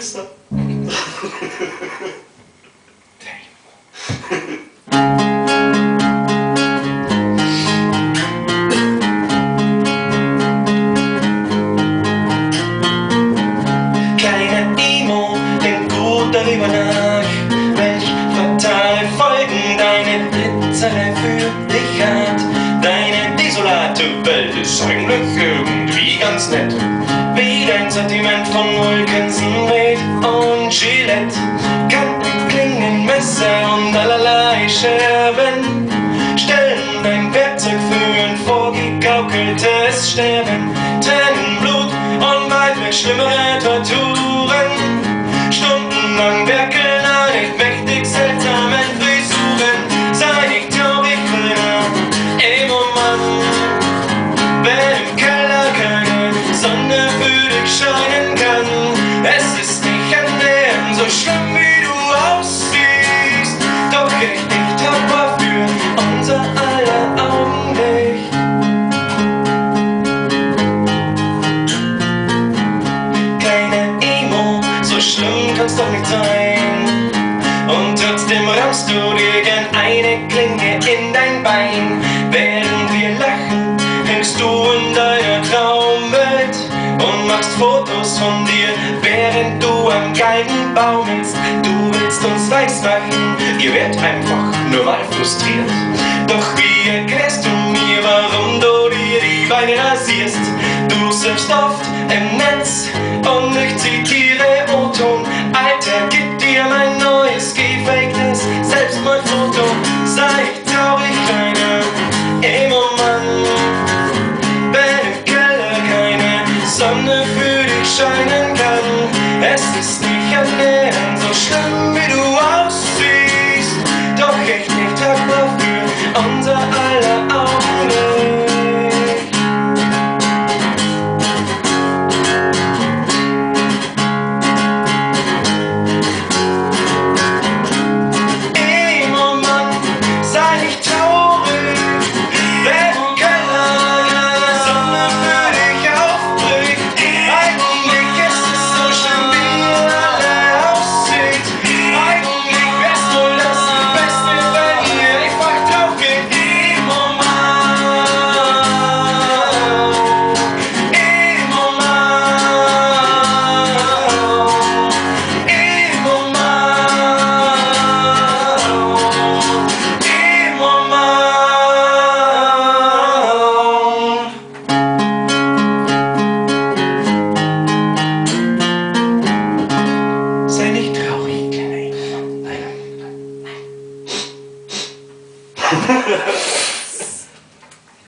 Süßer. Kleiner Emo, denk gut darüber nach, welch fatale Folgen deine Blitzerei für dich hat. Deine desolate Welt ist eigentlich irgendwie ganz nett, wie dein Sortiment von Wolkensenred und Gillette. Kanten, Klingen, Messer und allerlei Scherben stellen dein Werkzeug für ein vorgegaukeltes Sterben. Tränen, Blut und weit schlimmere Torturen, stundenlang werkeln an echt mächtig seltsamen Frisuren. Sei nicht traurig, kleiner Emo-Mann, wenn im Keller keine Sonne für dich scheinen kann. Es ist nicht annähernd so schlimm, wie du aussiehst, doch echt nicht tragbar für unser aller Augenlicht. Kleiner Emo, so schlimm kann's doch nicht sein, und trotzdem rammst du dir gern eine Klinge in dein Bein. Während wir lachen, hängst du in deiner Traumwelt und machst Fotos von dir, während du am Galgen baumelst. Du willst uns weismachen, ihr werdet einfach nur mal frustriert. Doch wie erklärst du mir, warum du dir die Beine rasierst? Du surfst oft im Netz und ich zitiere O-Ton. Alter, gib dir mein neues gefaktes Selbstmordfoto. Sei nicht traurig, kleiner Emo-Mann, wenn im Keller keine Sonne für dich scheinen kann. Es ist nicht annähernd so schlimm, wie du aussiehst, doch echt nicht tragbar für unser aller Augenlicht. Emo-Mann, sei nicht traurig, wenn im Keller keine Sonne für dich aufbricht. Eigentlich ist es so schlimm, wie ihr alle aussieht. Eigentlich wär's wohl das Beste, wenn ihr einfach drauf geht. Emo-Mann, Emo-Mann, Emo-Mann, Emo-Mann. Sei nicht traurig, kleiner Emo-Mann. Nein. Nein.